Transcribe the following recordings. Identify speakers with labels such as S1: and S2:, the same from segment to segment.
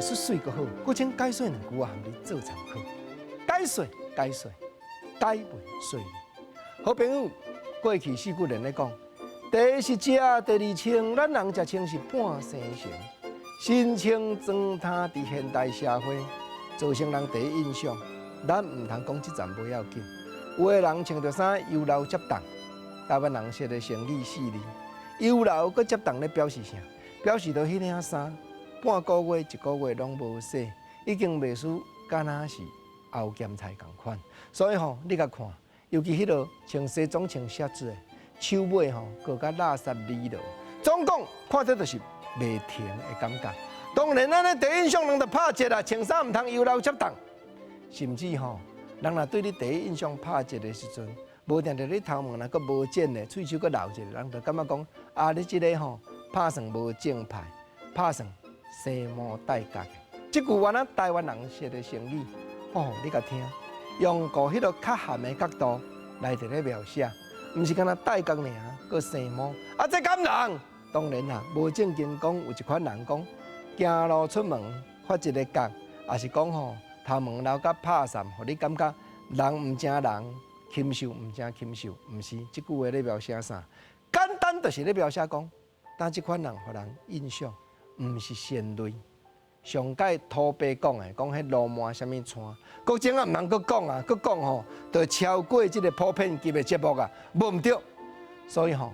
S1: 術媠閣好，閣請解說兩句仔，含你做參考。解說，解說，解文說理。好朋友，過去四句連咧講，第一是食，第二穿，咱人食穿是半生成，身穿裝呔佇現代社會造成人第一印象，咱毋通講這層無要緊。有的人穿著衫油流接動，台灣人說的成語四字，油流閣接動咧表示啥？表示著彼領衫半個月、一個月攏無洗，已經袂輸敢若是後鹹菜仝款。所以吼，你共看，尤其彼落穿西裝穿靴子的，手尾吼閣較垃圾利落，總講看著就是袂停的感覺。當然，咱的第一印象人就拍折啦，穿衫毋通油流接動，甚至吼，人若對你第一印象拍折的時陣，無定著你頭毛若閣無剪的，喙鬚閣留一个，人就感覺講啊，你這个吼拍算無正派，拍算生毛帶角的。這句話咱台灣人說的成語，哦，你共聽，用過彼个較含的角度來佇咧描寫，毋是干焦帶角爾，閣生毛。啊，這敢人？當然啦，無正經講，有一款人講，行路出門發一个角，抑是講吼頭毛留甲拍散，予你感覺人毋成人，禽獸毋成禽獸，毋是這句話咧描寫啥？簡單就是咧描寫講，當這款人予人印象毋是善類。上蓋土白講的，講彼鱸鰻啥物帶，國政啊毋通閣講啊，閣講吼，就超過這個普遍級的節目啊，無毋對。所以吼，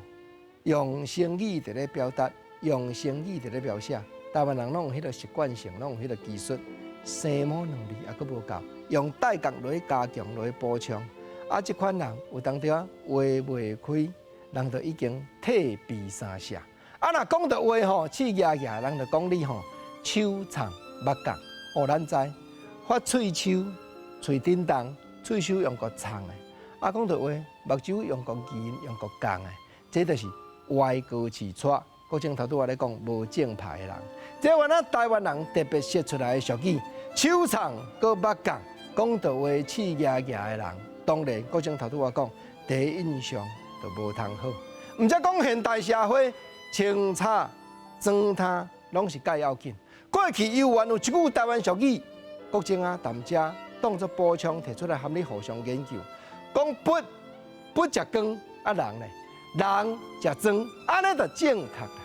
S1: 用成語佇咧表達，用成語佇咧描寫，台灣人攏有彼個習慣性，攏有彼個技術。生毛兩字抑閣無夠，用帶角來加強來補充。啊，這款人有當時話袂開，人就已經退避三舍。啊，若講著話吼，刺牙牙，人就講你吼手藏目角。哦，咱知發喙鬚、喙振動，喙鬚用個藏的。啊，講著話，目睭用個銀，用個共的，這就是歪高市錯。國政頭拄仔咧講無正派的人，這原來台灣人特別說出來的俗語，手藏閣目角，講著話刺牙牙的人，當然國政頭拄仔講，第一印象就無通好。毋才講現代社會清炒裝呔攏是蓋要緊。過去猶原有一句台灣俗語，國政啊，踮遮當作補充提出來，含你互相研究。講佛佛食光，啊人咧，人食裝，按呢就正確啦。